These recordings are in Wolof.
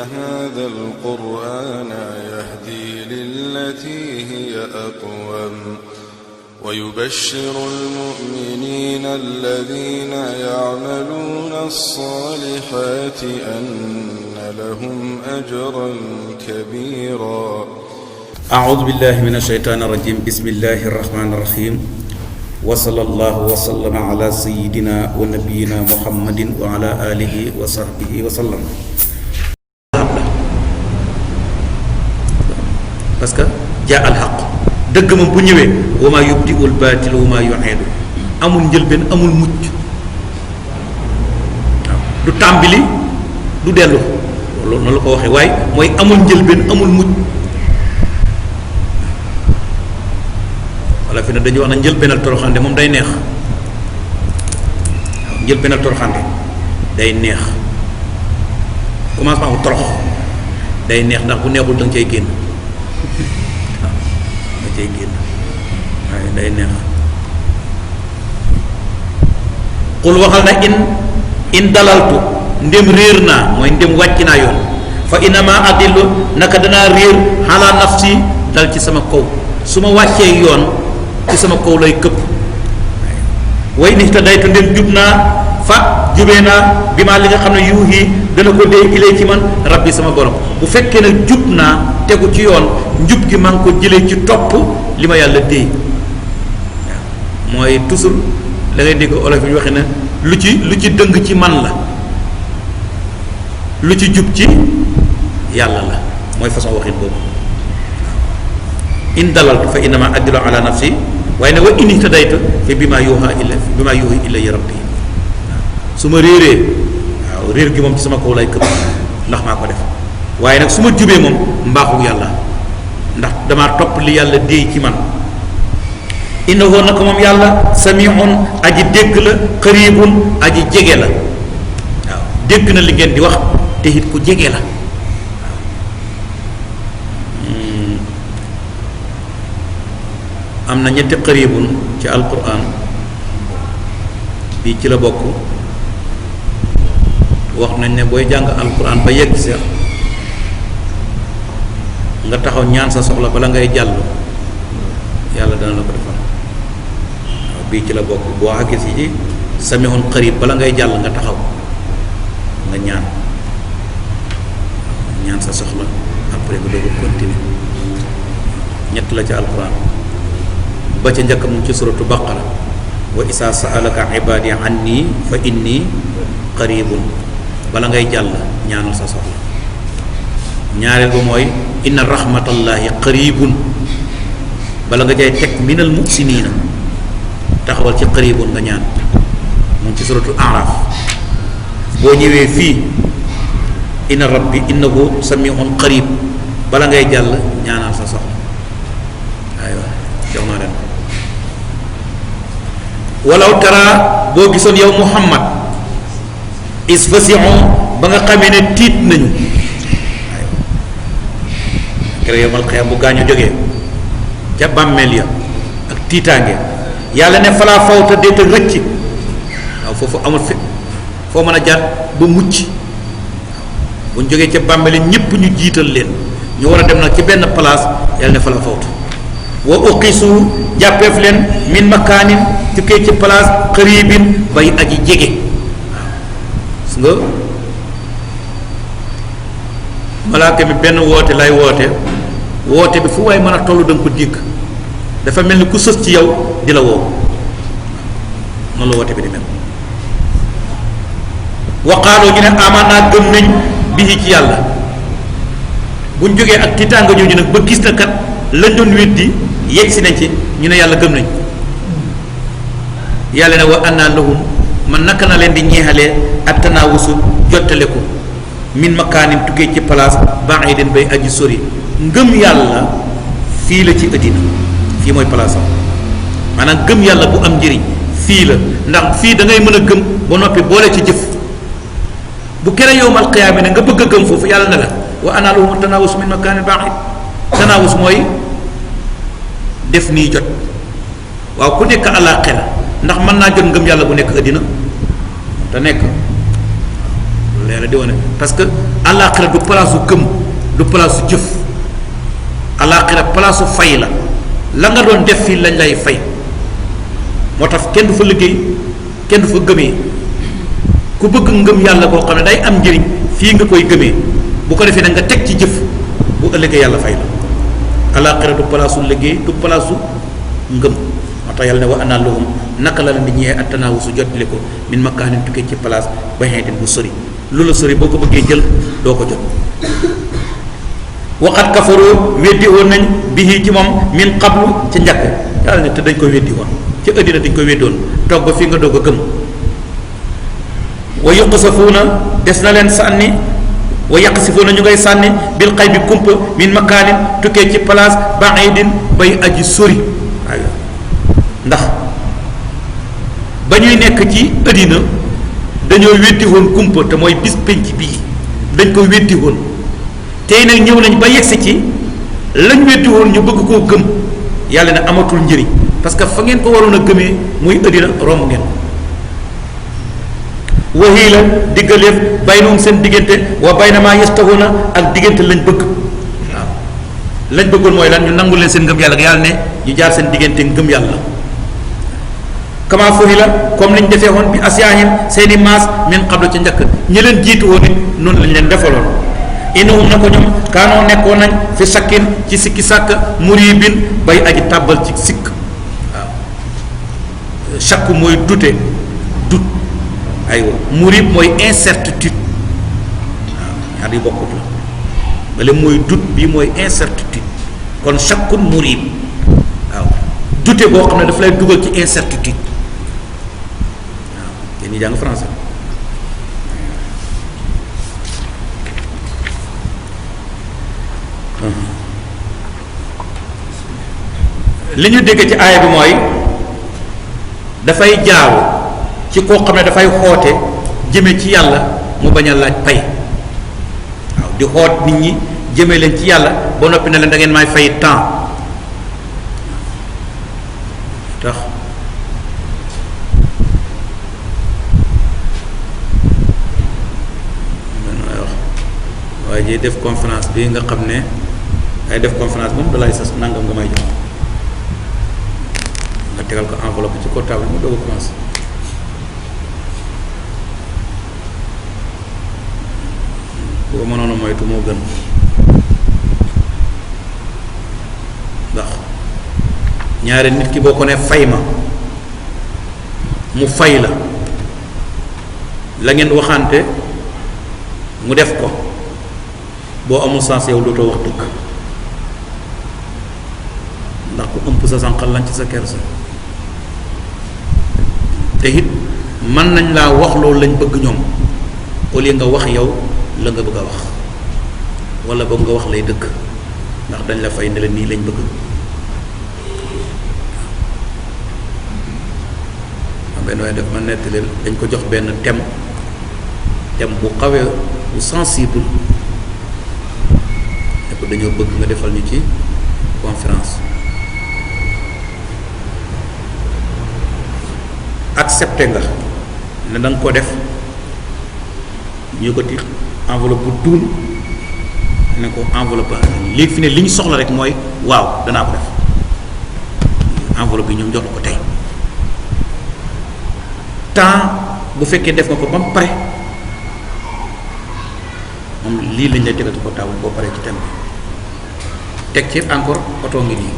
هذا القرآن يهدي للتي هي أقوم ويبشر المؤمنين الذين يعملون الصالحات أن لهم أجرا كبيرا. أعوذ بالله من الشيطان الرجيم. بسم الله الرحمن الرحيم. وصلى الله وسلم على سيدنا ونبينا محمد وعلى آله وصحبه وسلم. parce que jaa al haqq dëgg moom bu ñëwee wa maa yubdi'ul baatil wa maa yu'iidu amul njëlbeen amul mucc waaw du tàmbali du dellu loolu noonu la ko waxee waaye mooy amul njëlbeen amul mucc wala fi ne dañuy wax na njëlbeenal toroxande moom day neex waaw njëlbeenal toroxande day neex commencement bu torox day neex ndax bu neexul da nga cay génn waaw da cay génn waaye day neex xul waxal na in dalaltu ndem réer naa mooy ndem wàcc naa yoon fa inama adillu naka danaa réer xalaa nafsi dal ci sama kaw su ma wàccee yoon ci sama kaw lay këpp way ni te daytu ndem jub naa fa jubee naa bi maa li nga xam ne yuuxi dana ko dee ilee ci man rabbi sama borom bu fekkee ne jub naa tegu ci yoon njub gi maa ngi ko jëlee ci topp li ma yàlla déy waaw mooy toujours la ngay dégg olof yi ñu waxee ne lu ci dëng ci man la lu ci jub ci yàlla la mooy façon waxin boobu in dalaltu fa innama addilu ala nafsi waaye ne wa in ihtadaytu fa bima yuuxa ilayya rabbi waaw su ma réeree waaw réer gi moom ci sama kaw lay këpp ndax maa ko def waaye nag su ma jubee moom mbaaxu yàlla ndax damaa topp li yàlla déey ci man innahu naka moom yàlla samiun aji dégg la qaribun aji jege la waaw dégg na li ngeen di wax te it ku jege la am na ñetti qaribun ci alquran bii ci la bokk wax nañ ne booy jàng alquran ba yegg si nga taxaw ñaan sa soxla bala ngay jàll yàlla dana la ko defal waaw bii ci la bokk boo àggee si ci samihun qarib bala ngay jàll nga taxaw nga ñaan sa soxla après nga doog a continuer ñett la ci alquran ba ca njëkk mu ci suratu baqara wa isa sa'alaka ibadi anni fa inni qaribun bala ngay jàll ñaanal sa soxla ñaareel ba mooy inna rahmatallahi qaribun bala nga jay teg minal muhsinina taxawal ci qaribun nga ñaan mu ci suratu araf boo ñëwee fii inna rabbi innahu samiun qarib bala ngay jàll ñaanal sa soxla aywa jox naa leen walaw tara boo gisoon yow muhammad isfasi'u ba nga xamee ne tiit nañu kere yomal xiyam bu gaañu jógee ca bàmmeel ya ak tiitaange yàlla ne falaa fawta déeta rëcc waaw foofu amul fi foo mën a jaar ba mucc bu ñu jógee ca bàmmeel yi ñépp ñu jiital leen ñu war a dem nag ci benn place yàlla ne falaa fawta wa uqisu jàppeef leen min makaanin tukkee ci place qaribin bay aji jege waaw nga malaaka mi benn woote lay woote bi fu waay mën a toll da nga ko dégg dafa mel ni ku sës ci yow di la woo noonu la woote bi di mel waqaaloo ñu ne amanaa gëm nañ bii ci yàlla buñ jógee ak tiitaanga ñooñu nag ba gis na kat lañ doon weddi yegg si nañ ci ñu ne yàlla gëm nañ yàlla ne wa anna lahum man naka na leen di ñeexalee ak tanaawusu jottale ko min makaanin tukkee ci place ba'idin bay aji sori ngëm yàlla fii la ci ëddina fii mooy place am maanaam gëm yàlla bu am njëriñ fii la ndax fii da ngay mën a gëm ba noppi boole ci jëf bu kere yowmal qiyaama ne nga bëgg a gëm foofu yàlla ne la wa anna lahum tanaawus min makaanin ba'id tanaawus mooy def nii jot waaw ku nekk àllaaxira ndax mën naa jot ngëm yàlla bu nekk ëddina te nekk la yàlla di wane parce que àllaaxira du place su gëm du place su jëf àllaaxira place su fay la nga doon def fii lañ lay fay moo tax kenn du fa liggéey kenn du fa gëmee ku bëgg ngëm yàlla boo xam ne day am njëriñ fii nga koy gëmee bu ko defee nag nga teg ci jëf bu ëllëgee yàlla fay la àllaaxira du place su liggéey du place su ngëm moo tax yàlla ne wa anaa lahum naka la leen di ñëwee attanaawu su jottali ko min makaanin tukkee ci place ba xeetin bu sori lu la sori boo ko bëggee jël doo ko jot waxat kafaroo weddi woon nañ bihi ci moom min qablu ca njëkk yàlla ne te dañ ko weddi woon ci ëddina dañ ko weddoon toog ba fii nga doog a gëm wa yuqsafuuna des na leen sànni wa yaqsifuuna ñu ngay sànni bil xay bi kumpa min makaanin tukkee ci place baidin bay aji sori waaw ndax ba ñuy nekk ci ëddina dañoo weddi woon kumpa te mooy bis penc bii dañ ko weddi woon tey nag ñëw nañ ba yegsi ci lañ weddi woon ñu bëgg koo gëm yàlla ne amatul njëriñ parce que fa ngeen ko waroon a gëmee muy ëddina romb ngeen waxii la diggaleef baynahum seen diggante wa bayna maa yastahuna ak diggante lañ bëgg waaw lañ bëggoon mooy lan ñu nangu leen seen ngëm yàlla ak yàlla ne ñu jaar seen diggante ngëm yàlla kama fuhi la comme niñ defee woon bi asyaahim seeni maas min qablu ca njëkk ñi leen jiitu woon it noonu lañ leen defaloon innahum na ko ñoom kaanoo nekkoon nañ fi sakkin ci sikki sàkk muribin bay aji tàbbal ci sikk waaw shakku mooy dute dut aywa murib mooy incertitude waaw ñaar yi bokkut la bale mooy dut bii mooy incertitude kon shakkun murib waaw dute boo xam ne daf lay dugal ci incertitude waaw yéen ñi jàng français li ñu dégg ci aaya bi mooy dafay jaaru ci koo xam ne dafay xoote jëme ci yàlla mu bañ a laaj pay waaw di xoot nit ñi jëme leen ci yàlla ba noppi ne leen da ngeen may fay temps tax man may wax waaye ji def conférence bi nga xam ne ay def conférence moom dalay sas nangam nga may jox nga tegal ko enveloppe ci portable mu doog a commencé bu ko mënoon a moytu moo gën ndax ñaare nit ki boo ko ne fay ma mu fay la ngeen waxante mu def ko boo amul sens yow dootoo wax dëgg ndax ku ëmp sa sànqal lañ ci sa kersa te it mën nañ laa wax loolu lañ bëgg ñoom au lieu nga wax yow la nga bëgg a wax wala boog nga wax lay dëgg ndax dañ la fay ne la nii lañ bëgg am benn waaye def ma nettali dañ ko jox benn thème bu xawee bu sensible ne ko dañoo bëgg nga defal ñu ci conférence accepté nga ne da nga ko def ñu ko ti enveloppe bu duun ne ko enveloppe léegi fi ne li ñu soxla rek mooy waaw danaa ko def enveloppe bi ñoom jox la ko tey temps bu fekkee def nga ko ba mu pare moom lii lañ lay tegal ci portable boo paree ci thème bi teg ci encore oto ngi nii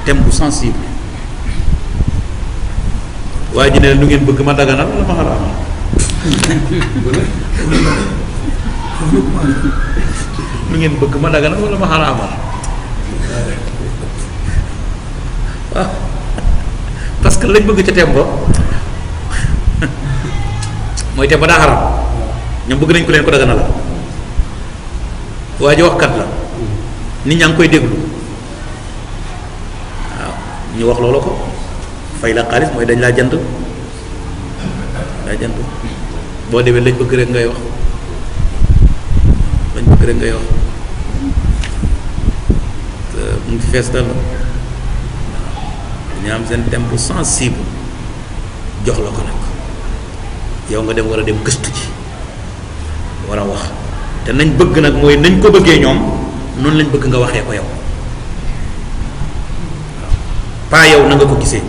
thème bu sensible waaye ji ne lu ngeen bëgg ma daganal wala ma xaraamal lu ngeen bëgg ma daganal wala ma xaraamal waaw parce que lañ bëgg ca tembo mooy tembo daa xaraam ñoom bëgg nañ ko leen ko daganal la waa ji waxkat la nit ñaa ngi koy déglu waaw ñu wax loola ko fay la xaalis mooy dañ laa jënd boo demee lañ bëgg rek ngay wax mu ngi fees dal ñu am seen thème bu sensible jox la ko nag yow nga dem war a dem gëstu ci war a wax te nañ bëgg nag mooy nañ ko bëggee ñoom noonu lañ bëgg nga waxee ko yow pas yow na nga ko gisee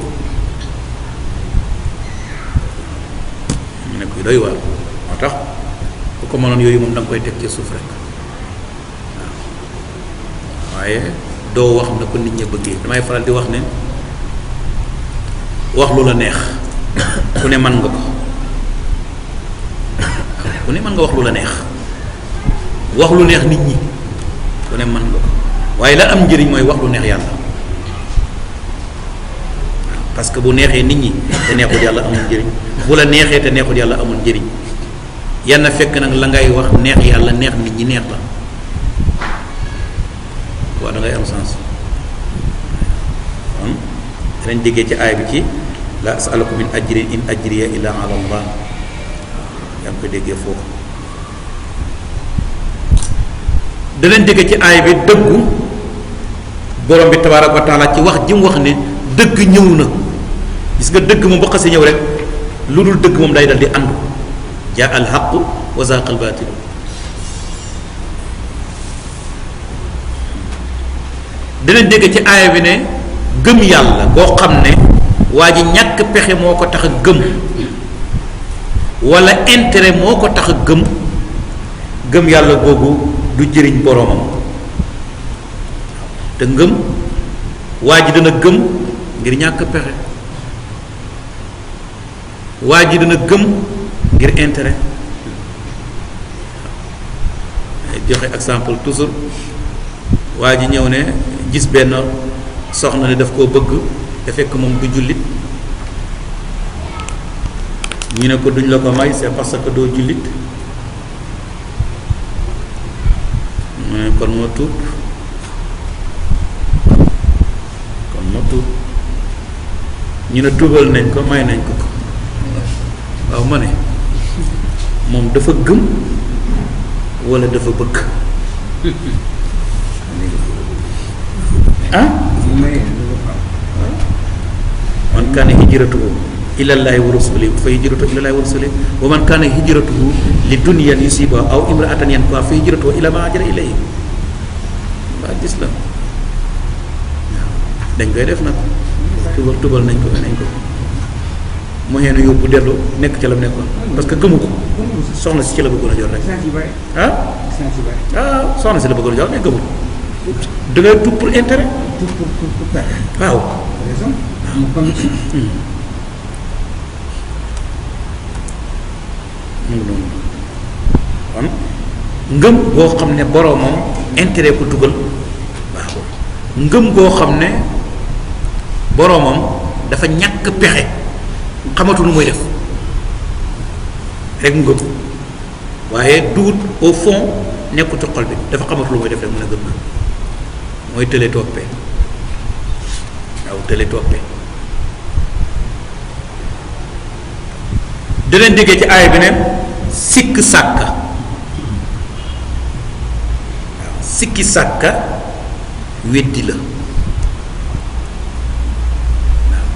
mu ne koy doy waar moo tax ku ko mënoon yooyu moom da nga koy teg ci suuf rek waaw waaye doo wax na ko nit ñi bëggee damay faral di wax ne wax lu la neex ku ne mën nga ko ku ne mën nga wax lu la neex wax lu neex nit ñi ku ne mën nga ko waaye la am njëriñ mooy wax lu neex yàlla parce que bu neexee nit ñi te neexul yàlla amul njëriñ bu la neexee te neexul yàlla amul njëriñ yann fekk nag la ngay wax neex yàlla neex nit ñi neex la waaw da ngay am sens kon danañ déggee ci aay bi ci la as'alukum min ajrin in ajriya illa ala allah yaa ngi ko déggee foofu danañ déggee ci aay bi dëggu borom bi tabaaraka wa taala ci wax ji mu wax ne dëgg ñëw na gis nga dëgg moom bu xasee ñëw rek lu dul dëgg moom day dal di àndu jaa al haqq wa zaqa al baatil danañ dégg ci aaya bi ne gëm yàlla boo xam ne waa ji ñàkk pexe moo ko tax a gëm wala intérêt moo ko tax a gëm yàlla googu du jëriñ boroomam te ngëm waa ji dana gëm ngir ñàkk pexe waa ji dana gëm ngir intérêt joxe exemple toujours waa ji ñëw ne gis benn soxna ne daf koo bëgg te fekk moom du jullit ñu ne ko duñ la ko may c'est parce que doo jullit mu ne kon moo tuub ñu ne tuubal nañ ko may nañ ko waaw ma ne moom dafa gëm walla dafa bëgg ah man kaana hijratuhu ilallaahi wa rasulihi fa hijratuhu ilallaahi wa rasulihi wa man kaana hijratuhu li dunyan yusiba aw imraatan yankahuha fa hijratuhu ila ma hajara ilayhi waa gis la waaw dañ koy def nag tubal nañ ko mu xëy na yóbbu dellu nekk ca la mu nekkoon parce que gëmu ko soxna si ci la bëggoon a jot rek soxna si la bëggoon a jot mais gëmu ko da ngay tuub pour intérêt waaw kon ngëm boo xam ne boroomam intérêt ko dugal waaw ngëm boo xam ne boroomam dafa ñàkk pexe xamatu nu muy def rek ngëm waaye dugut au fond nekkul ci xol bi dafa xamatu lu muy def rek mën a gëm na mooy tële toppee waaw tële toppee danañ déggee ci aaya bi ne sikk sàkka waaw sikki sàkka weddi la waaw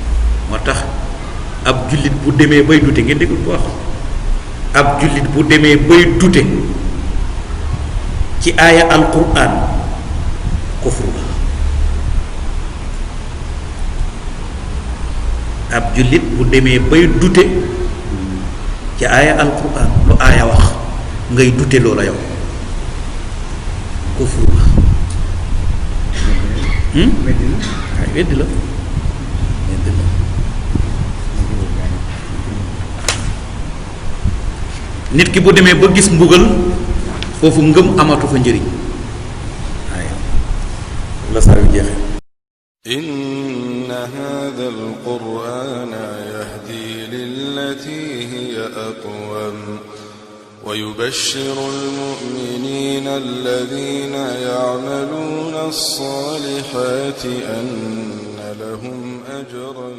moo tax ab jullit bu demee bay dute ngeen déggul bu wax ab jullit bu demee bay dute ci aaya alquran kufru la ab jullit bu demee bay dute ci aaya alquran lu aaya wax ngay dute loola yow kufru la waaye weddi la nit ki bu demee ba gis mbugal foofu ngëm amatu fa njëriñ waaye la saa yu jeexe inna hadha alqur'ana yahdi lillati hiya aqwam wa yubashshiru almu'minina alladhina ya'maluna as-salihati anna lahum ajran